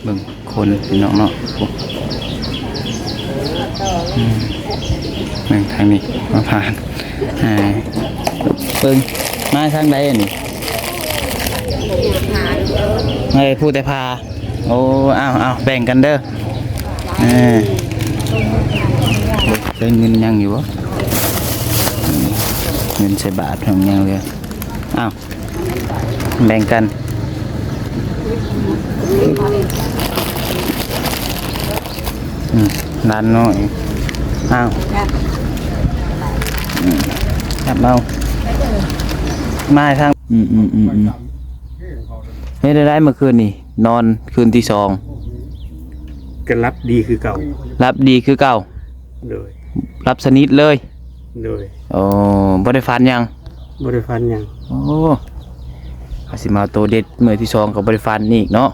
ເບິ່ງຄົນພີ່ນ້ອງເນາະ ໂອ້ ອືມ ເບິ່ງທາງນີ້ມາຜ່ານ ອ່າ ເບິ່ງມາທາງໃດອັນນີ້ ມາແຕ່ພູແຕ່ຜາ ໂອ້ ອ້າວໆ ແບ່ງກັນເດີ ເອີ ເບິ່ງເງິນຍັງຢູ່ບໍ່ ເງິນໃສ່ບາດຍັງເຫຼືອ ອ້າວ ແບ່ງກັນ ອືມ ຫຼານນ້ອຍ ອ້າວ ອືມ ຈັບເອົາ ມາທາງ ອືມໆໆໆ ເຮັດໄດ້ເມື່ອຄືນນີ້ ນອນຄືນທີສອງ ກໍຫຼັບດີຄືເກົ່າ ຫຼັບດີຄືເກົ່າ ໂດຍ ຫຼັບສະໜິດເລີຍ ໂດຍ ໂອ້ ບໍ່ໄດ້ຝັນຫຍັງ ບໍ່ໄດ້ຝັນຫຍັງ ໂອ້ ວ່າຊິມາໂຕເດັດ ມື້ທີສອງກໍບໍ່ໄດ້ຝັນອີກເນາະ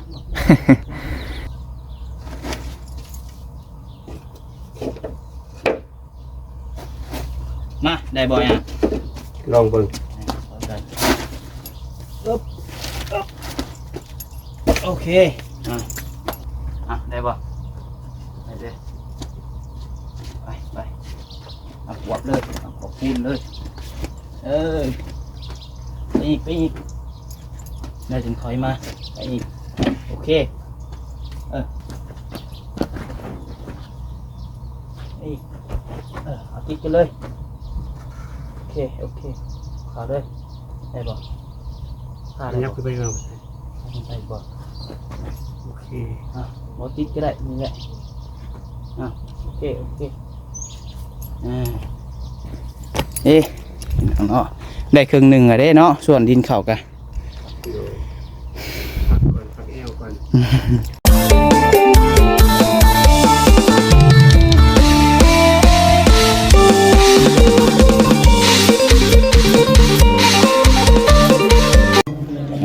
ມາ ໄດ້ບໍ່ຫຍັງ ລອງເບິ່ງ ໂອເຄ ອ່ະ ອ່ະ ໄດ້ບໍ່ ໄປເດີ ໄປ ໄປ ເອົາຂວບເລີຍ ເອົາຂວບຄູນເລີຍ ເອີ ໄປອີກ ໄປອີກ ແລ້ວຈຶ່ງຖອຍມາ ໄປອີກ ໂອເຄ ເອີ ໄປອີກ ເອີ ເອົາຕິດກັນເລີຍ ໂອເຄ ໂອເຄ ເຂົ້າເລີຍ ໄດ້ບໍ່ ເຂົ້າໄດ້ບໍ່ ຍັບຂຶ້ນໄປເບິ່ງ ໄດ້ບໍ່ ໂອເຄ ອ່ະ ບໍ່ຕິດກໍໄດ້ ນີ້ແຫຼະ ອ່ະ ໂອເຄ ໂອເຄ ອ່າ ເອ ເນາະ ໄດ້ເຄິ່ງໜຶ່ງແລ້ວເດ້ເນາະ ສ່ວນດິນເຂົ້າກະ ໂດຍ ພັກກ່ອນ ພັກແອວກ່ອນ ອ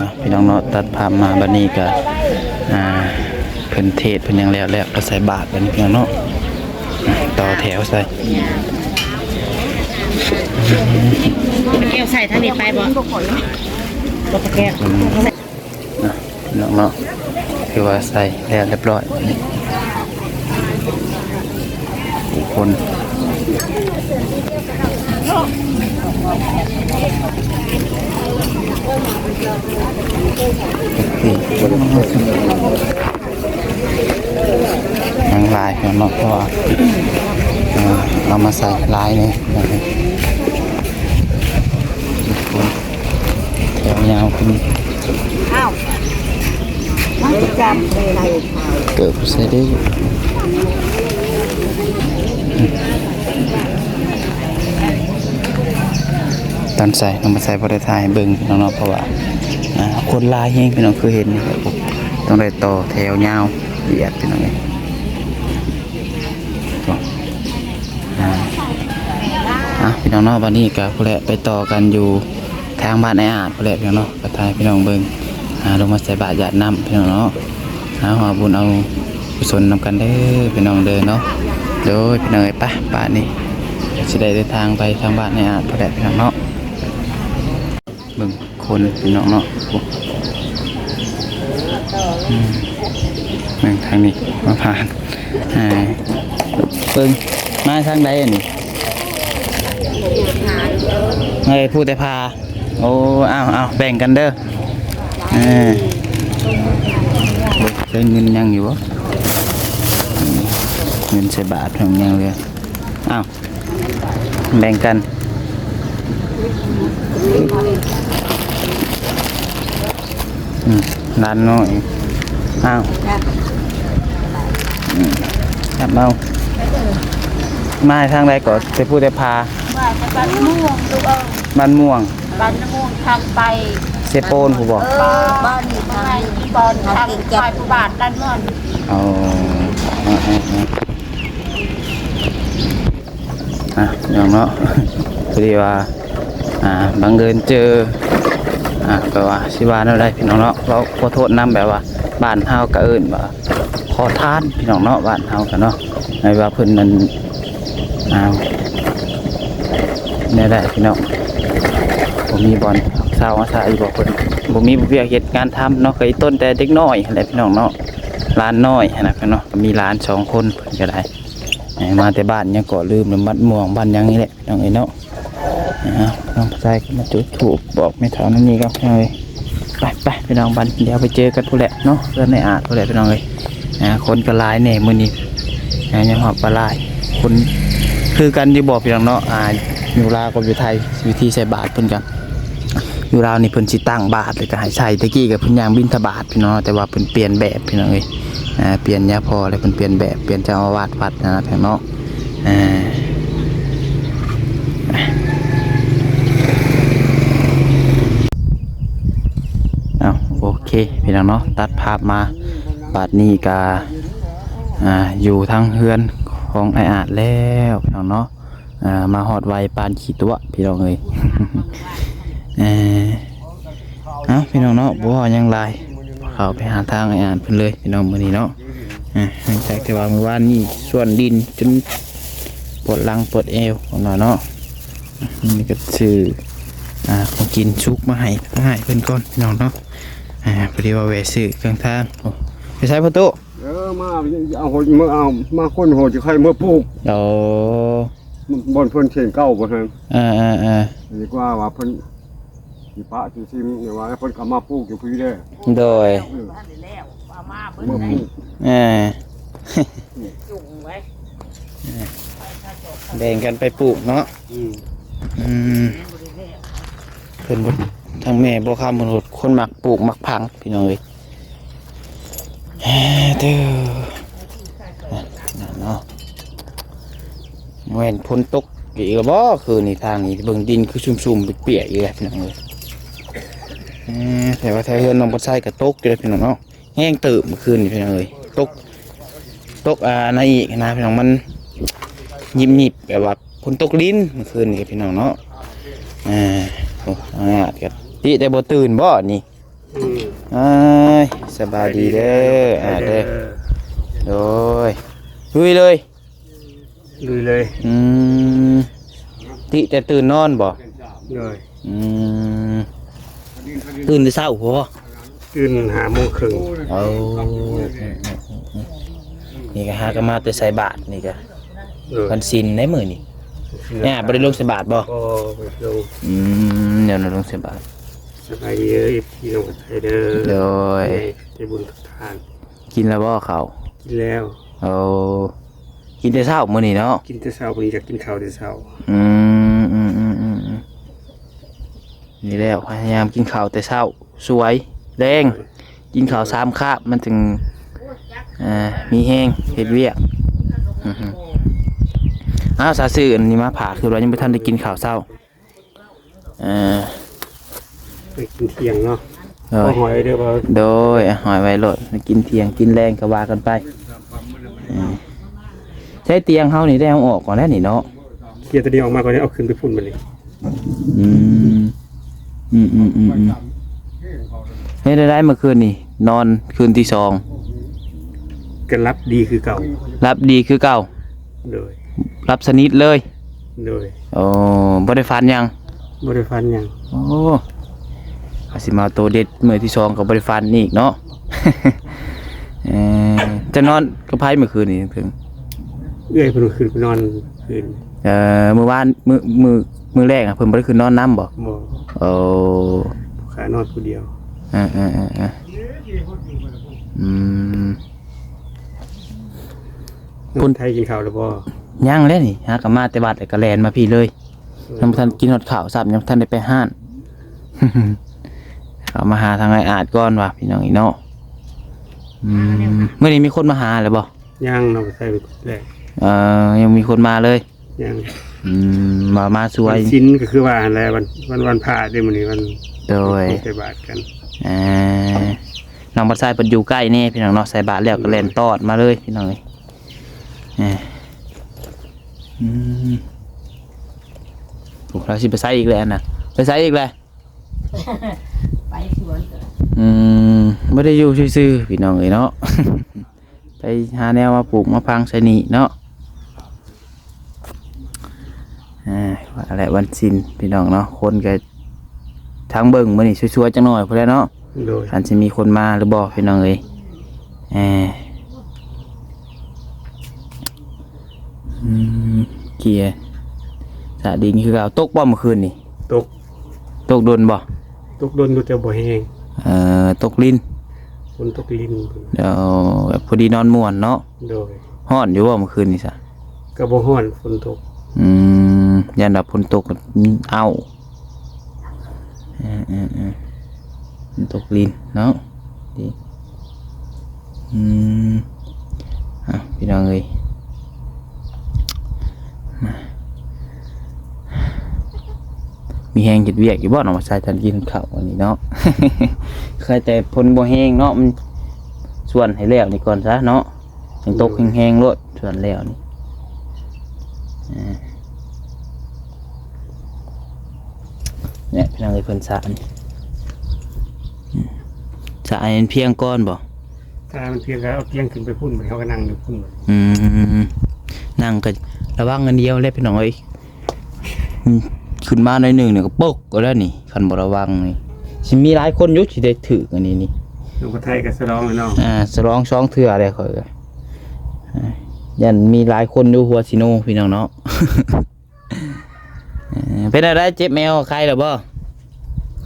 ່ະ ພີ່ນ້ອງເນາະ ຕັດພາບມາບັດນີ້ກະ ອ່າ ເພິ່ນເທດເພິ່ນຫຍັງແລ້ວ ແລ້ວກໍໃສ່ບາດບັດນີ້ພີ່ນ້ອງເນາະ ອ່ະ ຕໍ່ແຖວໃສ່ ແກ້ວໃສ່ທາງນີ້ໄປບໍ່ ບໍ່ແກ້ວ ອ່ະ ພີ່ນ້ອງເນາະ ຄືວ່າໃສ່ແລ້ວຮຽບຮ້ອຍ ນີ້ ຜູ້ຄົນ ຍັງຫຼາຍເນາະ ເພາະວ່າ ເອີ ເອົາມາໃສ່ຫຼາຍແນ່ ແຖວຍາວຂຶ້ນ ອ້າວ ມັນຈຳໄດ້ໄດ້ ເກີບໃສ່ເດ້ ຕອນໃສ່ ນຳມາໃສ່ບໍ່ໄດ້ຖ່າຍໃຫ້ເບິ່ງພີ່ນ້ອງເນາະ ເພາະວ່າ ອ່າ ຄົນຫຼາຍແຮງພີ່ນ້ອງ ຄືເຫັນນີ້ ຕ້ອງໄດ້ຕໍ່ແຖວຍາວ ບຽດພີ່ນ້ອງເອີຍ ອ່າ ອ່ະ ພີ່ນ້ອງເນາະ ບັດນີ້ກໍພຸ້ນແຫຼະ ໄປຕໍ່ກັນຢູ່ທາງບ້ານອ້າຍອາດພຸ້ນແຫຼະພີ່ນ້ອງເນາະ ກໍຖ່າຍໃຫ້ພີ່ນ້ອງເບິ່ງ ອ່າ ລົງມາໃສ່ບາດຢາດນ້ຳພີ່ນ້ອງເນາະ ເອົາ ເອົາບຸນເອົາກຸສົນນຳກັນເດີພີ່ນ້ອງເດີເນາະ ໂດຍ ພີ່ນ້ອງເອີຍ ໄປ ບາດນີ້ ຊິໄດ້ເດີນທາງໄປທາງບ້ານອ້າຍອາດພຸ້ນແຫຼະພີ່ນ້ອງເນາະ ເບິ່ງຄົນພີ່ນ້ອງເນາະ ໂອ້ ອືມ ເບິ່ງທາງນີ້ມາຜ່ານ ອ່າ ເບິ່ງມາທາງໃດອັນນີ້ ມາແຕ່ພູແຕ່ຜາ ໂອ້ ອ້າວໆ ແບ່ງກັນເດີ ເອີ ໃຊ້ເງິນຍັງຢູ່ບໍ່ ເງິນໃສ່ບາດຍັງເຫຼືອ ອ້າວ ແບ່ງກັນ ອືມ ຫຼານນ້ອຍ ອ້າວ ຈັບ ອືມ ຈັບເອົາ ມາທາງໃດກໍ ແຕ່ພູແຕ່ຜາ ມາຈາກບ້ານມ່ວງ ລູກເອີຍ ບ້ານມ່ວງ ບ້ານມ່ວງ ທາງໄປເຊໂປນພຸ້ນບໍ່ ເອີ ບ້ານນີ້ ທາງໄປ ທາງໄປບ້ານນັ້ນ ອໍ ອ່ະ ພີ່ນ້ອງເນາະ ພໍດີວ່າ ອ່າ ບັງເອີນເຈີ ອ່າ ແບບວ່າຊິວ່າແນວໃດພີ່ນ້ອງເນາະ ເວົ້າຂໍໂທດນຳ ແບບວ່າບ້ານເຮົາກໍເອີ້ນວ່າຂໍທານພີ່ນ້ອງເນາະ ບ້ານເຮົາກໍເນາະ ໃຫ້ວ່າເພິ່ນນັ້ນ ອ່າ ແນວໃດພີ່ນ້ອງ ບໍ່ມີບ່ອນເຊົາອາໄສບໍ່ ເພິ່ນບໍ່ມີວຽກເຮັດງານທຳເນາະ ກໍອີຕົນແຕ່ເດັກນ້ອຍຫັ້ນແຫຼະພີ່ນ້ອງເນາະ. ຫຼານນ້ອຍຫັ້ນນະເນາະ ກໍມີຫຼານສອງຄົນ ເພິ່ນກໍໄດ້ ເອີ ມາແຕ່ບ້ານຫຍັງເກາະ ລືມແລ້ວ ບ້ານມ່ວງ ບ້ານຫຍັງນີ້ແຫຼະ ພີ່ນ້ອງເອີຍເນາະ. ເອົາ ນ້ອງຜູ້ຊາຍກໍມາຈຸດທູບບອກແມ່ເຖົ້ານັ້ນນີ້ກໍ ພີ່ນ້ອງເອີຍ. ໄປໆ ພີ່ນ້ອງ ບັດດຽວໄປເຈີກັນພຸ້ນແຫຼະເນາະ ເຮືອນໃນອາດພຸ້ນແຫຼະ ພີ່ນ້ອງເອີຍ. ອ່າ ຄົນກໍຫຼາຍແດ່ມື້ນີ້ ອ່າ ຍອມຮັບວ່າຫຼາຍຄົນ ຄືກັນຢູ່ບໍ່ ພີ່ນ້ອງເນາະ? ອ່າ ຢູ່ລາວກັບຢູ່ໄທ ວິທີໃສ່ບາດເພິ່ນກໍ ຢູ່ລາວນີ້ເພິ່ນຊິຕັ້ງບາດ ແລ້ວກໍໃຫ້ໃສ່ ແຕ່ກີ້ກໍເພິ່ນຍ່າງບິນທະບາດ ພີ່ນ້ອງ ແຕ່ວ່າເພິ່ນປ່ຽນແບບ ພີ່ນ້ອງເອີຍ. ອ່າ ປ່ຽນຍາພໍ່ ແລ້ວເພິ່ນປ່ຽນແບບ ປ່ຽນເຈົ້າອາວາດວັດນະ ພີ່ນ້ອງເນາະ. ອ່າ ເອົາ ໂອເຄ ພີ່ນ້ອງເນາະ ຕັດພາບມາ ບາດນີ້ກະ ອ່າ ຢູ່ທາງເຮືອນຂອງອ້າຍອາດແລ້ວ ພີ່ນ້ອງເນາະ. ອ່າ ມາຮອດໄວປານຂີ້ຕົວະ ພີ່ນ້ອງເອີຍ. ເອີ ເອົາ ພີ່ນ້ອງເນາະ ບໍ່ເວົ້າຫຍັງຫຼາຍ ເຂົ້າໄປຫາທາງອ້າຍອາດເພິ່ນເລີຍ ພີ່ນ້ອງ ມື້ນີ້ເນາະ. ອ່າ ຫຼັງຈາກທີ່ວ່າມື້ວານນີ້ຊວນດິນຈົນປວດຫຼັງປວດແອວພຸ້ນນະເນາະ ນີ້ກໍຊື້ ອ່າ ຂອງກິນສຸກມາໃຫ້ ໃຫ້ເພິ່ນກ່ອນ ພີ່ນ້ອງເນາະ. ອ່າ ພໍດີວ່າແວະຊື້ເຄື່ອງທາງ. ໂອ້ ໄປໃສພໍ່ຕູ້? ເອີ ມາເອົາ ມາເອົາ ມາຄົ້ນຫົວຊິໄຄເມືອປູກ. ໂອ້ ບ່ອນເພິ່ນເຂດເກົ່າບໍ່ທັນ. ເອີໆໆ ດີກວ່າວ່າເພິ່ນ ຊິປະຊິຖິ້ມ ແຕ່ວ່າເພິ່ນກໍມາປູກຢູ່ພີ້ເດ້. ໂດຍ ເອີ ເມືອປູກ ເອີ ແບ່ງກັນໄປປູກເນາະ. ອືມ ອືມ ເພິ່ນບໍ່ ທາງແມ່ບໍ່ຄຳເພິ່ນຄົນມັກປູກມັກຝັງ ພີ່ນ້ອງເອີຍ. ເອີ ເດີ ເນາະ ແມ່ນຝົນຕົກອີກແລ້ວບໍ່ຄືນນີ້? ທາງນີ້ເບິ່ງດິນຄືຊຸ່ມໆ ປຽກໆ ອີກແລ້ວ ພີ່ນ້ອງເອີຍ. ເອີ ແຕ່ວ່າແຖວເຮືອນນ້ອງບອນໄຊກໍຕົກຢູ່ເດ້ ພີ່ນ້ອງເນາະ ແຮງເຕີບມື້ຄືນນີ້ ພີ່ນ້ອງເອີຍ. ຕົກ ຕົກ ອ່າ ອັນນັ້ນອີກນະ ພີ່ນ້ອງ ມັນຍິບໆ ແບບວ່າຝົນຕົກລິນມື້ຄືນນີ້ ພີ່ນ້ອງເນາະ. ເອີ ໂອ້ ອາດກໍຕິແຕ່ບໍ່ຕື່ນບໍ່ນີ້. ອືມ ເອີຍ ສະບາຍດີເດີ ສະບາຍດີເດີ ອາດເດີ. ໂດຍ ລຸຍເລີຍ ລຸຍເລີຍ. ອືມ ຕິແຕ່ຕື່ນນອນບໍ່? ໂດຍ. ອືມ ຕື່ນແຕ່ເຊົ້າພຸ້ນບໍ່? ຕື່ນຫ້າໂມງເຄິ່ງ. ໂອ້ ນີ້ກໍຫາກໍມາແຕ່ໃສ່ບາດນີ້ກໍ. ໂດຍ. ວັນສິນໃດມື້ນີ້. ນີ້ບໍ່ໄດ້ລົງໃສ່ບາດບໍ່? ບໍ່ ບໍ່ໄດ້ລົງ. ອືມ ແນວນັ້ນລົງໃສ່ບາດ. ສະບາຍດີເດີ ເອັຟຊີ ນ້ອງກັນໄທເດີ. ໂດຍ. ໃຈບຸນທຸກທ່ານ. ກິນແລ້ວບໍ່ເຂົ້າ? ກິນແລ້ວ. ໂອ້ ກິນແຕ່ເຊົ້າມື້ນີ້ເນາະ? ກິນແຕ່ເຊົ້າ ມື້ນີ້ຢາກກິນເຂົ້າແຕ່ເຊົ້າ. ອືມ ອືມໆໆໆ ນີ້ແຫຼະ ພະຍາຍາມກິນເຂົ້າແຕ່ເຊົ້າ ສວຍ ແລງ ໂດຍ ກິນເຂົ້າສາມຄາບ ມັນຈຶ່ງ ເອີ ມີແຮງເຮັດວຽກ. ອືຮຶ ອ້າວ ສາວ ຊື້ອັນນີ້ມາຝາກ ຄືວ່າຍັງບໍ່ທັນໄດ້ກິນເຂົ້າເຊົ້າ. ເອີ ໄປກິນທ່ຽງເນາະ. ໂດຍ ຂໍຫອຍເດີບໍ່? ໂດຍ ຫອຍໄວ້ໂລດ ໄປກິນທ່ຽງກິນແລງກໍວ່າກັນໄປ. ເອີ ໃຊ້ຕຽງເຮົານີ້ໄດ້ເອົາອອກກ່ອນແລ້ວນີ້ເນາະ. ເຄຍຕົວນີ້ອອກມາກ່ອນ ເອົາຂຶ້ນໄປພຸ້ນບັດນີ້. ອືມ ອືມໆໆໆ ເຮັດໄດ້ເມື່ອຄືນນີ້ ນອນຄືນທີສອງ ກໍຫຼັບດີຄືເກົ່າ. ຫຼັບດີຄືເກົ່າ. ໂດຍ. ຫຼັບສະໜິດເລີຍ. ໂດຍ. ໂອ້ ບໍ່ໄດ້ຝັນຫຍັງ? ບໍ່ໄດ້ຝັນຫຍັງ. ໂອ້ ອາດຊິມາໂຕເດັດ ມື້ທີສອງກໍບໍ່ໄດ້ຝັນອີກເນາະ. ເອີ ຈະນອນກັບໃຜມື້ຄືນນີ້? ເອື້ອຍເພິ່ນຂຶ້ນໄປນອນຄືນ. ເອີ ມື້ວານ ມື້ ມື້ ມື້ແລກເພິ່ນບໍ່ໄດ້ຂຶ້ນນອນນຳບໍ່? ບໍ່. ໂອ້ ຂ້ານອນຜູ້ດຽວ. ເອີໆໆໆ ອືມ. ຄົນໄທກິນເຂົ້າແລ້ວບໍ່? ຍັງແຫຼະນີ້ ຫາກໍມາແຕ່ວັດ ແລ້ວກໍແລ່ນມາພີ້ເລີຍ. ເອີ ຍັງບໍ່ທັນກິນຮອດເຂົ້າຊ້ຳ ຍັງບໍ່ທັນໄດ້ໄປຮ້ານ. ເຂົ້າມາຫາທາງອ້າຍອາດກ່ອນວ່າ ພີ່ນ້ອງເອີຍເນາະ. ອືມ ມື້ນີ້ມີຄົນມາຫາແລ້ວບໍ່? ຍັງ ນ້ອງໄຊເປັນຄົນແລກ. ເອີ ຍັງມີຄົນມາເລີຍ? ຍັງ. ອືມ ມາ ມາຊ່ວຍ ວັນສິນກໍຄືວ່າຫັ້ນແຫຼະ ວັນ ວັນ ວັນພະເດ້ມື້ນີ້ ວັນ ໂດຍ ໃສ່ບາດກັນ. ເອີ ນ້ອງບັດຊາຍເພິ່ນຢູ່ໃກ້ແດ່ ພີ່ນ້ອງເນາະ ໃສ່ບາດແລ້ວກໍແລ່ນຕອດມາເລີຍ ພີ່ນ້ອງເອີຍ. ເອີ ອືມ ໂອ້ ລາວຊິໄປໃສອີກແລ້ວນະ? ໄປໃສອີກແລ້ວ? ໄປສວນ. ອືມ ບໍ່ໄດ້ຢູ່ຊື່ໆ ພີ່ນ້ອງເອີຍເນາະ. ໄປຫາແນວມາປູກມາຝັງໃສ່ນີ້ເນາະ. ອ່າ ວ່າແຫຼະ ວັນສິນ ພີ່ນ້ອງເນາະ ຄົນກໍທາງເບິ່ງມື້ນີ້ຊວຍໆ ຈັກໜ້ອຍພຸ້ນແຫຼະເນາະ. ໂດຍ. ຄັນຊິມີຄົນມາຫຼືບໍ່ ພີ່ນ້ອງເອີຍ. ເອີ ອືມ ເກຍສະດິນຄືເກົ່າ. ຕົກບໍ່ມື້ຄືນນີ້? ຕົກ. ຕົກດົນບໍ່? ຕົກດົນຢູ່ ແຕ່ບໍ່ແຮງ. ເອີ ຕົກລິນ. ຝົນຕົກລິນ. ເອີ ແບບພໍດີນອນມ່ວນເນາະ. ໂດຍ. ຮ້ອນຢູ່ບໍ່ມື້ຄືນນີ້ຊະ? ກໍບໍ່ຮ້ອນ ຝົນຕົກ. ອືມ ຢ້ານວ່າຝົນຕົກ ອາວ ເອີໆໆ ຝົນຕົກລິນເນາະ. ດີ ອືມ ເອົາ ພີ່ນ້ອງເອີຍ ມາ ມີແຮງເຮັດວຽກຢູ່ບໍ່ເນາະ? ວ່າຊາຍທ່ານກິນເຂົ້າອັນນີ້ເນາະ ໃຄແຕ່ຝົນບໍ່ແຮງເນາະ ມັນ ສ່ວນໃຫ້ແລ້ວນີ້ກ່ອນຊະເນາະ. ຍັງຕົກແຮງໆໂລດ ສ່ວນແລ້ວນີ້ ອ່າ ນີ້ພີ່ນ້ອງເອີຍ ເພິ່ນສະນີ້ ອືມ ສະໃຫ້ມັນພຽງກ່ອນບໍ່? ຖ້າມັນພຽງກໍເອົາຕຽງຂຶ້ນໄປພຸ້ນ ບັດນີ້ເຮົາກໍນັ່ງຢູ່ພຸ້ນ. ອືມ ນັ່ງກໍລະວັງອັນດຽວແຫຼະພີ່ນ້ອງເອີຍ. ອືມ ຂຶ້ນມາໜ້ອຍໜຶ່ງນີ້ກໍປົກເອົາແລ້ວນີ້ ຄັນບໍ່ລະວັງນີ້. ຊິມີຫຼາຍຄົນຢູ່ ຊິໄດ້ຖືກອັນນີ້ນີ້. ນ້ອງຜູ້ໄທກໍສະຫຼອງແລ້ວເນາະ. ອ່າ ສະຫຼອງສອງເທື່ອແລ້ວຂ້ອຍກໍ ອ່າ ຢ້ານມີຫຼາຍຄົນຢູ່ຫົວຊີໂນພີ່ນ້ອງເນາະ. ເອີ ເປັນແນວໃດ ເຈັບແອວ ໄຄແລ້ວບໍ່?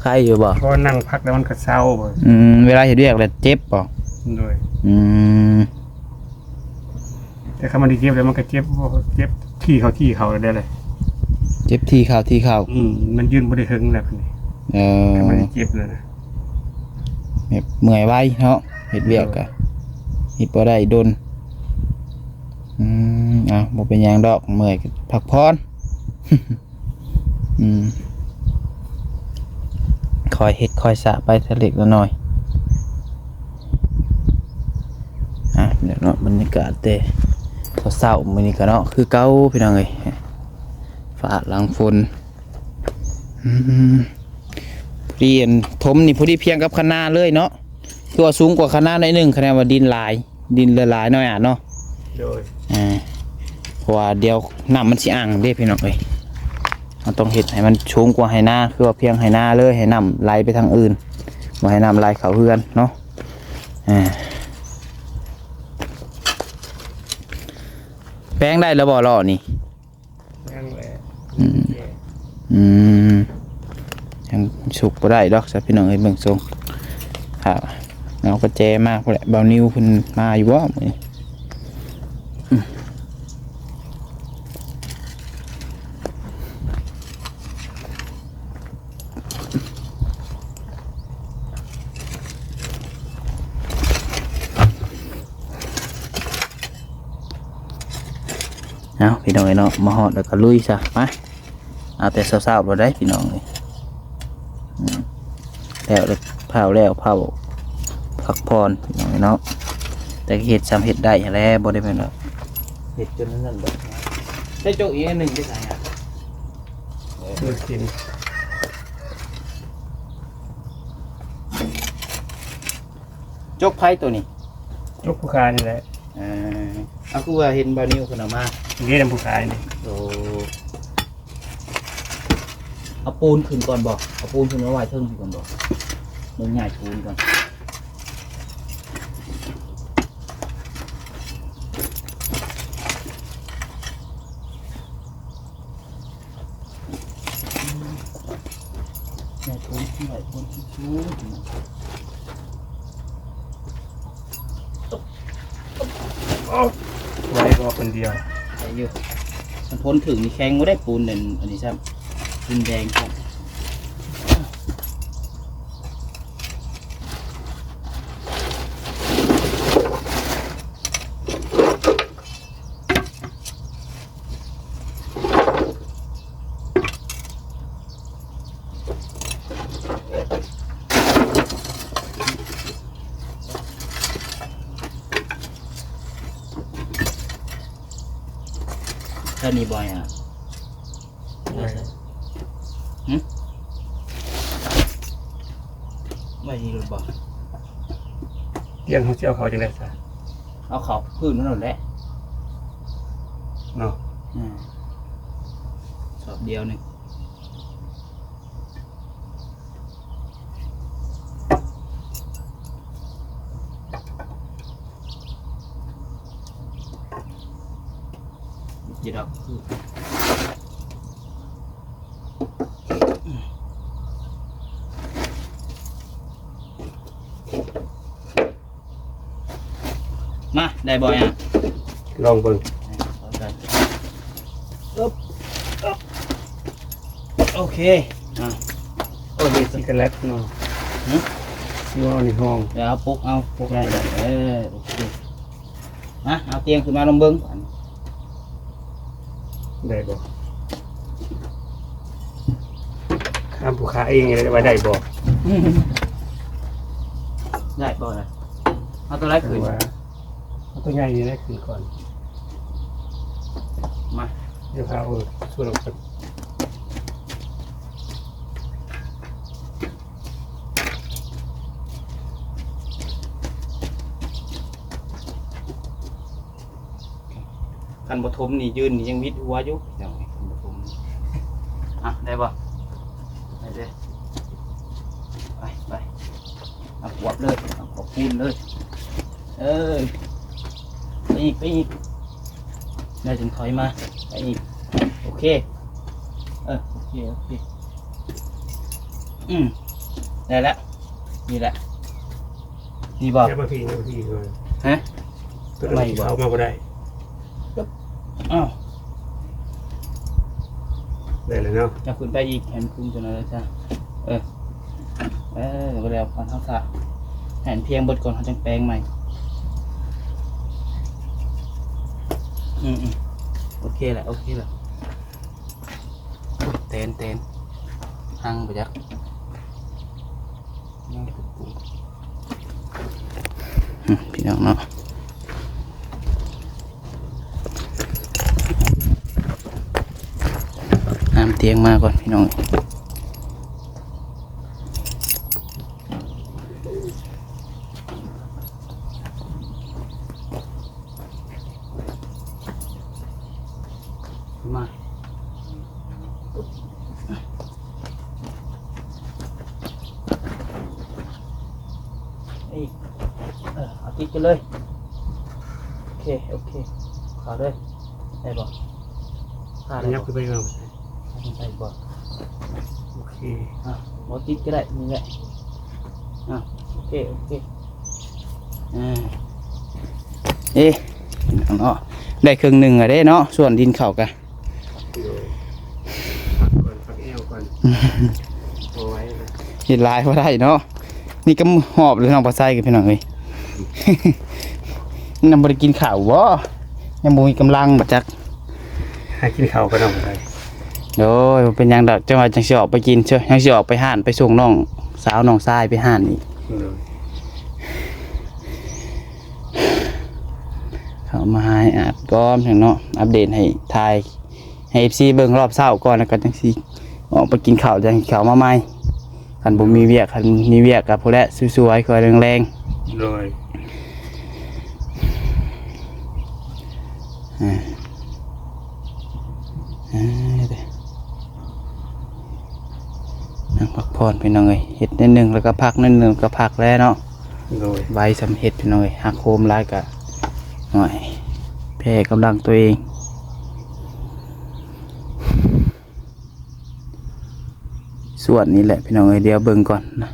ໄຄຢູ່ບໍ່? ພໍນັ່ງພັກແລ້ວມັນກໍເຊົາ. ອືມ ເວລາເຮັດວຽກແລ້ວເຈັບບໍ່? ໂດຍ. ອືມ ແຕ່ຄັນມັນໄດ້ເຈັບແລ້ວ ມັນກໍເຈັບ ເຈັບທີ່ເຂົ້າທີ່ເຂົ້າແລ້ວເດ້. ເຈັບທີ່ເຂົ້າທີ່ເຂົ້າ. ອືມ ມັນຢືນບໍ່ໄດ້ເຖິງແລ້ວບັດນີ້. ເອີ ຄັນມັນໄດ້ເຈັບແລ້ວນະ ແບບເມື່ອຍໄວເນາະ ເຮັດວຽກ ໂດຍ ກະເຮັດບໍ່ໄດ້ດົນ. ອືມ ເອົາ ບໍ່ເປັນຫຍັງດອກ ເມື່ອຍກໍພັກຜ່ອນ. ອືມ ຄ່ອຍເຮັດຄ່ອຍສະໄປ ທີລະເລັກລະນ້ອຍ. ອ່ະ ເນາະ ບັນຍາກາດແຕ່ເຊົ້າໆ ມື້ນີ້ກໍເນາະ ຄືເກົ່າພີ່ນ້ອງເອີຍ ຟ້າຫຼັງຝົນ. ອືມ ພໍດີອັນຖົມນີ້ ພໍດີພຽງກັບຄັນນາເລີຍເນາະ ຄືວ່າສູງກວ່າຄັນນາໜ້ອຍໜຶ່ງ ຄະແນນວ່າດິນຫຼາຍ ດິນເຫຼືອຫຼາຍໜ້ອຍອາດເນາະ. ໂດຍ. ອ່າ ເພາະວ່າດຽວນ້ຳມັນຊິອັ່ງເດ້ພີ່ນ້ອງເອີຍ ເຮົາຕ້ອງເຮັດໃຫ້ມັນສູງກວ່າໄຮ່ນາ ຄືວ່າພຽງໄຮ່ນາເລີຍ ໃຫ້ນ້ຳໄຫຼໄປທາງອື່ນ ບໍ່ໃຫ້ນ້ຳໄຫຼເຂົ້າເຮືອນເນາະ. ອ່າ ແປງໄດ້ແລ້ວບໍ່ລໍ້ນີ້? ຍັງແຫຼະ. ອືມ ອືມ ຍັງສຸກບໍ່ໄດ້ດອກຊະພີ່ນ້ອງເອີຍ ເບິ່ງຊົງ. ຖ້າເອົາກະແຈມາພຸ້ນແຫຼະ ບ່າວນິວເພິ່ນມາຢູ່ບໍ່ມື້ນີ້? ອືມ ເອົາ ພີ່ນ້ອງເອີຍເນາະ ມາຮອດແລ້ວກໍລຸຍຊະ ມາ. ເອົາແຕ່ເຊົ້າໆໂລດເດ້ພີ່ນ້ອງເອີຍ. ອືມ ແລ້ວ ແລ້ວ ພ້າວແລ້ວ ພ້າວພັກຜ່ອນພີ່ນ້ອງເອີຍເນາະ. ແຕ່ເຮັດຊ່ຳເຮັດໄດ້ຫັ້ນແຫຼະ ບໍ່ໄດ້ແມ່ນວ່າເຮັດຈົນນັ້ນດອກ. ໃຊ້ໂຈກອີກອັນໜຶ່ງໄປໃສອະ? ເອີ ໂອເຄ. ຈົກໃຜໂຕນີ້? ຈົກຜູ້ຂາຍນີ້ແຫຼະ. ເອີ ເອົາ ຄືວ່າເຫັນບ່າວນິວເພິ່ນເອົາມາ. ນີ້ນຳຜູ້ຂາຍນີ້. ໂອ້ ເອົາປູນຂຶ້ນກ່ອນບໍ່? ເອົາປູນຂຶ້ນມາໄວ້ເທິງພີ້ກ່ອນບໍ່? ເບິ່ງຍ້າຍປູນກ່ອນ. ແມ່ນຄົນທີ່ໄດ້ຄົນທີ່ຊູ ໄດ້ບໍ່ຄົນດຽວ ໄດ້ຢູ່. ຄັນພົ້ນເຖິງນີ້ແຂງບໍ່ໄດ້ປູນນັ້ນ ອັນນີ້ຊ້ຳ ດິນແດງຊ້ຳ. ເທົ່ານີ້ບໍ່ຫຍັງ ໄວ້ ຫຶ ໄວ້ນີ້ໂລດບໍ່? ຕຽງເຮົາຊິເອົາເຂົ້າຈັ່ງໃດຊະ? ເອົາເຂົ້າພື້ນນັ້ນໂລດແຫຼະ ເນາະ. ອືມ ສອບດຽວໜຶ່ງ. ເ ດອກ ມາ ໄດ້ບໍ່ຫຍັງ? ລອງເບິ່ງ ອຶບ ອຶບ ໂອເຄ ອ່ະ ໂອ້ ມີຊິກາເລັດເນາະ ຫຶ? ຊິວ່າໃນຫ້ອງ ດຽວເອົາປົກເອົາ ປົກໄດ້ ເອີ ໂອເຄ ມາ ເອົາຕຽງຂຶ້ນມາລອງເບິ່ງ ໄດ້ບໍ່? ຖາມຜູ້ຄ້າເອງໄດ້ວ່າໄດ້ບໍ່? ໄດ້ບໍ່ລະ? ເອົາຕົວໃດຂຶ້ນ? ວ່າ ເອົາຕົວໃຫຍ່ນີ້ແຫຼະຂຶ້ນກ່ອນ ມາ ດຽວພາເອົາສ່ວນອອກກ່ອນ ຄັນບໍ່ຖົມນີ້ ຢືນນີ້ຍັງຫວິດຫົວຢູ່ ພີ່ນ້ອງເອີຍ ຄັນບໍ່ຖົມນີ້ ອ່ະ ໄດ້ບໍ່? ໄດ້ເດ້ ໄປ ໄປ ເອົາກວບເລີຍ ເອົາກວບປູນເລີຍ ເອີ ໄປອີກ ໄປອີກ ແລ້ວຈຶ່ງຖອຍມາ ໄປອີກ ໂອເຄ ເອີ ໂອເຄ ໂອເຄ ອືມ ໄດ້ແລ້ວ ນີ້ແຫຼະ ນີ້ບໍ່? ແລ້ວມາພີ້ ມາພີ້ ຮະ? ຕົວນັ້ນຊິເຂົ້າມາບໍ່ໄດ້ ອ້າວ ໄດ້ແລ້ວເນາະ ເຈົ້າຂຶ້ນໄປອີກ ໃຫ້ມັນຄຸມຕົວນັ້ນເລີຍຊະ ເອີ ເອີ ບໍ່ແລ້ວ ເຮົາຖ້າໃຫ້ມັນພຽງເບິດກ່ອນ ເຮົາຈັ່ງແປງໃໝ່ ອືມໆ ໂອເຄລະ ໂອເຄລະ ແຕນ ແຕນ ຮັງບໍ່ຈັກ ອືມ ພີ່ນ້ອງເນາະ ຫາມຕຽງມາກ່ອນ ພີ່ນ້ອງ ມາ ອີກ ເອີ ເອົາຕິດກັນເລີຍ ໂອເຄ ໂອເຄ ເຂົ້າເລີຍ ໄດ້ບໍ່? ພາດໄດ້ບໍ່? ໄດ້ບໍ່? ໂອເຄ ອ່ະ ບໍ່ຕິດກໍໄດ້ ນີ້ແຫຼະ ອ່ະ ໂອເຄ ໂອເຄ ອ່າ ເອ ເນາະ ໄດ້ເຄິ່ງໜຶ່ງແລ້ວເດ້ເນາະ ສ່ວນດິນເຂົ້າກະ ໂດຍ ພັກກ່ອນ ພັກແອວກ່ອນ ບໍ່ໄຫວແລ້ວ ເຮັດຫຼາຍບໍ່ໄດ້ເນາະ ນີ້ກໍຫອບເລີຍ ນ້ອງປາໄຊກັບພີ່ນ້ອງເອີຍ ຍັງບໍ່ໄດ້ກິນເຂົ້າບໍ່? ຍັງບໍ່ມີກຳລັງບໍ່ຈັກ ຫາກິນເຂົ້າກ່ອນ ນ້ອງປາໄຊ ໂດຍ ບໍ່ເປັນຫຍັງດອກ ຈັ່ງວ່າຈັ່ງຊິອອກໄປກິນ ຍັງຊິອອກໄປຮ້ານ ໄປສົ່ງນ້ອງສາວນ້ອງຊາຍໄປຮ້ານອີກ ໂດຍ ເຂົ້າມາຫາອ້າຍອາດກ່ອນເນາະ ອັບເດດໃຫ້ຖ່າຍ ໃຫ້ເອັຟຊີເບິ່ງຮອບເຊົ້າກ່ອນ ແລ້ວກໍຈັ່ງຊິອອກໄປກິນເຂົ້າ ຈັ່ງເຂົ້າມາໃໝ່ ຄັນບໍ່ມີວຽກ ຄັນມີວຽກກໍພຸ້ນແຫຼະ ສວຍໆ ຄ່ອຍແລງໆ ໂດຍ ອ່າ ອ່າ ນັ່ງພັກຜ່ອນ ພີ່ນ້ອງເອີຍ ເຮັດໜ້ອຍໜຶ່ງ ແລ້ວກໍພັກໜ້ອຍໜຶ່ງ ແລ້ວກໍພັກແລ້ວເນາະ ໂດຍ ໄວສ່ຳເຮັດ ພີ່ນ້ອງເອີຍ ຫັກໂຫມຫຼາຍກໍ ໂອ້ຍ ແພ້ກຳລັງຕົວເອງ ສ່ວນນີ້ແຫຼະ ພີ່ນ້ອງເອີຍ ດຽວເບິ່ງກ່ອນນະ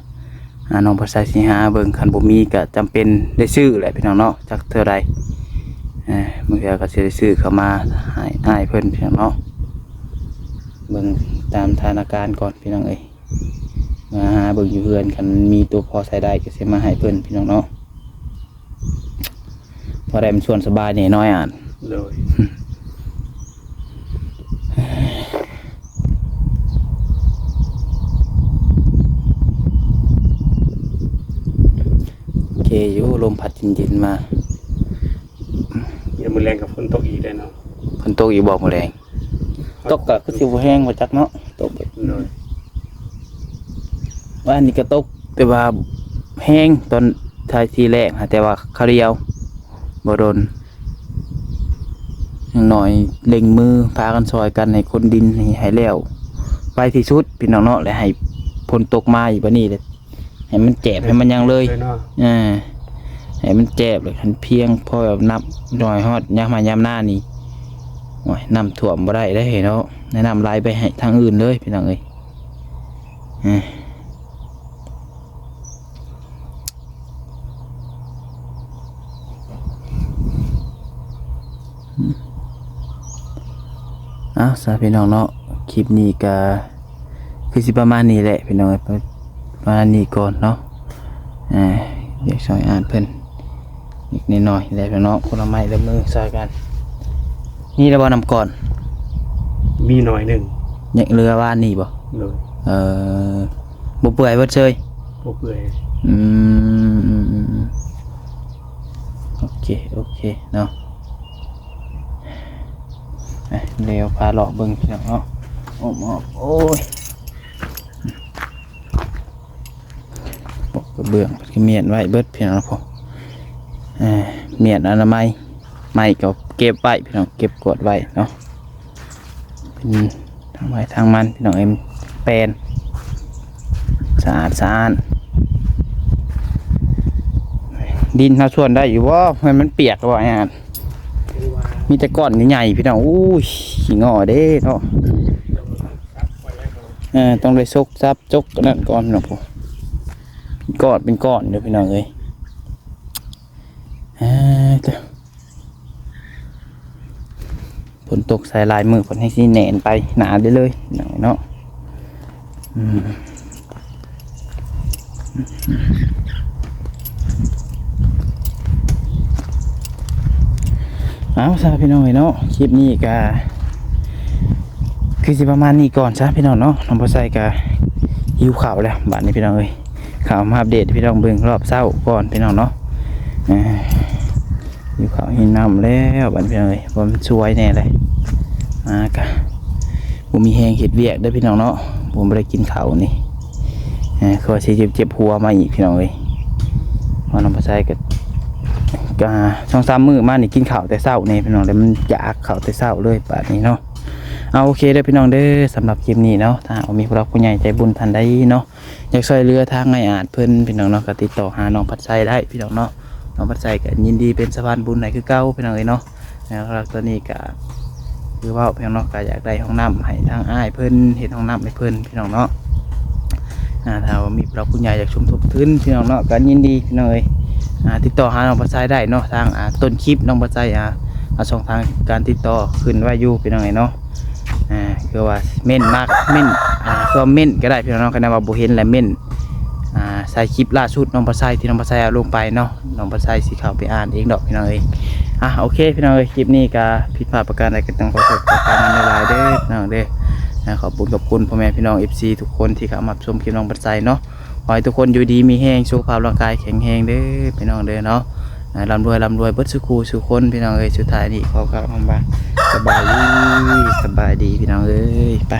ອ່າ ນ້ອງປາໄຊຊິຫາເບິ່ງ ຄັນບໍ່ມີກໍຈຳເປັນໄດ້ຊື້ແຫຼະ ພີ່ນ້ອງເນາະ ຈັກເທົ່າໃດ ເອີ ບາງເທື່ອກໍຊິໄດ້ຊື້ເຂົ້າມາໃຫ້ອ້າຍເພິ່ນ ພີ່ນ້ອງເນາະ ເບິ່ງຕາມສະຖານະການກ່ອນ ພີ່ນ້ອງເອີຍ ມາຫາເບິ່ງຢູ່ເຮືອນ ຄັນມີຕົວພໍໃຊ້ໄດ້ກໍຊິມາໃຫ້ເພິ່ນ ພີ່ນ້ອງເນາະ ພໍໄດ້ມັນຊວນສະບາຍແດ່ນ້ອຍອາດ ໂດຍ ໂອເຄຢູ່ ລົມພັດເຢັນໆ ມາ ຍາມມື້ແລງກໍຝົນຕົກອີກແລ້ວເນາະ ຝົນຕົກອີກບໍ່ມື້ແລງ? ຕົກກໍຄືຊິບໍ່ແຮງວ່າຈັກເນາະ ຕົກ ໂດຍ ວ່ານີ້ກໍຕົກ ແຕ່ວ່າແຮງຕອນທ້າຍທີແລກ ແຕ່ວ່າຄາວດຽວ ບໍ່ດົນ ຢ່າງໜ້ອຍເລັ່ງມື ພາກັນຊ່ອຍກັນໃຫ້ຂົນດິນໃຫ້ ໃຫ້ແລ້ວໄວທີ່ສຸດ ພີ່ນ້ອງເນາະ ແລະໃຫ້ຝົນຕົກມາອີກບາດນີ້ ໃຫ້ມັນແຈບ ໃຫ້ມັນຫຍັງເລີຍ ເອີ ໃຫ້ມັນແຈບເລີຍ ຄັນພຽງພໍນັບໜ້ອຍຮອດຍາມໄຮ່ຍາມນານີ້ ໂອ້ຍ ນ້ຳຖ້ວມບໍ່ໄດ້ເດ້ເນາະ ແນະນຳໄຫຼໄປໃຫ້ທາງອື່ນເລີຍພີ່ນ້ອງເອີຍ. ເອົາຊະພີ່ນ້ອງເນາະ ຄລິບນີ້ກະຄືຊິປະມານນີ້ແຫຼະພີ່ນ້ອງເອີຍ ປະມານນີ້ກ່ອນເນາະ. ອ່າ ຢາກຊ່ອຍອ່ານເພິ່ນ ເລັກນ້ອຍແຫຼະພີ່ນ້ອງ ຄົນລະໄມ້ລະມືຊ່ອຍກັນ. ມີແລ້ວບໍ່ນ້ຳກ້ອນ? ມີໜ້ອຍໜຶ່ງ ຍັງເຫຼືອວານນີ້ບໍ່? ໂດຍ. ເອີ ບໍ່ເປື່ອຍເບິດເຊີຍ? ບໍ່ເປື່ອຍ. ອືມ ອືມ ອືມ ອືມ ໂອເຄ ໂອເຄເນາະ. ເອີ ແລ້ວພາເລາະເບິ່ງພີ່ນ້ອງເນາະ ອ້ອມໆ ໂອ້ຍ. ປອກກະເບື້ອງເພິ່ນກະມ້ຽນໄວ້ເບິດພີ່ນ້ອງເນາະ. ເອີ ມ້ຽນອະນາໄມ ໄມ້ກໍເກັບໄວ້ພີ່ນ້ອງ ເກັບກວດໄວ້ເນາະ ເປັນທາງໃຜທາງມັນພີ່ນ້ອງເອີຍ. ແປນສະອາດສະອ້ານ ດິນເຮົາສ່ວນໄດ້ຢູ່ບໍ່? ມັນ ມັນປຽກແລ້ວບໍ່ອ້າຍອາດ? ມີແຕ່ກ້ອນໃຫຍ່ໆ ພີ່ນ້ອງ. ອູ້ຍ ຂີ້ງໍ້ເດ້ເນາະ. ເອີ ຕ້ອງໄດ້ຊົກສັບ ຈົກອັນນັ້ນກ່ອນເນາະ ຜູ້ ກ້ອນເປັນກ້ອນເດີພີ່ນ້ອງເອີຍ. ເອີ ຝົນຕົກໃສ່ຫຼາຍມື້ ເພິ່ນແຮ່ງຊິແໜ້ນໄປໜາໄດ້ເລີຍເນາະ. ອືມ ເອົາຊະພີ່ນ້ອງເອີຍເນາະ ຄລິບນີ້ກະຄືຊິປະມານນີ້ກ່ອນຊະພີ່ນ້ອງເນາະ. ນ້ອງບໍ່ໃສ່ກະຫິວເຂົ້າແລ້ວບາດນີ້ພີ່ນ້ອງເອີຍ. ເຂົ້າມາອັບເດດໃຫ້ພີ່ນ້ອງເບິ່ງຮອບເຊົ້າກ່ອນພີ່ນ້ອງເນາະ. ເອີ ຫິວເຂົ້າຫິວນ້ຳແລ້ວບາດນີ້ພີ່ນ້ອງເອີຍ ເພາະມັນສວຍແນ່ເລີຍ. ມາກະບໍ່ມີແຮງເຮັດວຽກເດີພີ່ນ້ອງເນາະ ບໍ່ໄດ້ກິນເຂົ້ານີ້. ເອີ ຄືວ່າຊິເຈັບຫົວມາອີກພີ່ນ້ອງເອີຍ. ວ່ານ້ອງປາໄຊກໍ ກໍສອງສາມມື້ມານີ້ກິນເຂົ້າແຕ່ເຊົ້ານີ້ພີ່ນ້ອງ ແລ້ວມັນຢາກເຂົ້າແຕ່ເຊົ້າເລີຍບາດນີ້ເນາະ. ເອົາ ໂອເຄເດີພີ່ນ້ອງເດີ ສຳລັບຄລິບນີ້ເນາະ ຖ້າຫາກວ່າມີຜູ້ຫຼັກຜູ້ໃຫຍ່ໃຈບຸນທ່ານໃດເນາະ ຢາກຊ່ວຍເຫຼືອທາງອ້າຍອາດເພິ່ນພີ່ນ້ອງເນາະ ກໍຕິດຕໍ່ຫານ້ອງພັດໄຊໄດ້ພີ່ນ້ອງເນາະ. ນ້ອງພັດໄຊກໍຍິນດີເປັນສະພານບຸນໃຫ້ຄືເກົ່າພີ່ນ້ອງເອີຍເນາະ. ແລ້ວຕອນນີ້ກໍຄືເວົ້າພີ່ນ້ອງເນາະ ກໍຢາກໄດ້ຫ້ອງນ້ຳໃຫ້ທາງອ້າຍເພິ່ນ ເຮັດຫ້ອງນ້ຳໃຫ້ເພິ່ນພີ່ນ້ອງເນາະ. ອ່າ ຖ້າວ່າມີຜູ້ຫຼັກຜູ້ໃຫຍ່ຢາກສົມທົບທຶນພີ່ນ້ອງເນາະ ກໍຍິນດີພີ່ນ້ອງເອີຍ. ອ່າ ຕິດຕໍ່ຫານ້ອງປາໄຊໄດ້ເນາະ ທາງ ອ່າ ຕົ້ນຄລິບນ້ອງປາໄຊ ອ່າ ອ່າ ຊ່ອງທາງການຕິດຕໍ່ຂຶ້ນໄວ້ຢູ່ພີ່ນ້ອງເອີຍເນາະ. ອ່າ ຄືວ່າເມັ້ນມາ ເມັ້ນ ອ່າ ຄືວ່າເມັ້ນກໍໄດ້ພີ່ນ້ອງເນາະ ຄັນວ່າບໍ່ເຫັນແລ້ວເມັ້ນ ອ່າ ໃສ່ຄລິບລ່າສຸດນ້ອງປາໄຊທີ່ນ້ອງປາໄຊເອົາລົງໄປເນາະ ນ້ອງປາໄຊຊິເຂົ້າໄປອ່ານເອງດອກພີ່ນ້ອງເອີຍ. ອ່າ ໂອເຄພີ່ນ້ອງເອີຍ ຄລິບນີ້ກໍຜິດພາດປະການໃດກໍຕ້ອງຂໍໂທດຂໍອະໄພນຳຫຼາຍໆເດີພີ່ນ້ອງເດີ. ອ່າ ຂອບຄຸນຂອບຄຸນພໍ່ແມ່ພີ່ນ້ອງ ເອັຟຊີ ທຸກຄົນທີ່ເຂົ້າມາຮັບຊົມຄລິບນ້ອງປາໄຊເນາະ. ຂໍໃຫ້ທຸກຄົນຢູ່ດີມີແຮງ ສຸຂະພາບຮ່າງກາຍແຂງແຮງເດີພີ່ນ້ອງເດີເນາະ. ອ່າ ລ່ຳລວຍ ລ່ຳລວຍເບິດສູ່ຄູ່ສູ່ຄົນພີ່ນ້ອງເອີຍ. ສຸດທ້າຍນີ້ຂໍກ່າວຄຳວ່າ ສະບາຍດີ ສະບາຍດີພີ່ນ້ອງເອີຍ. ໄປ.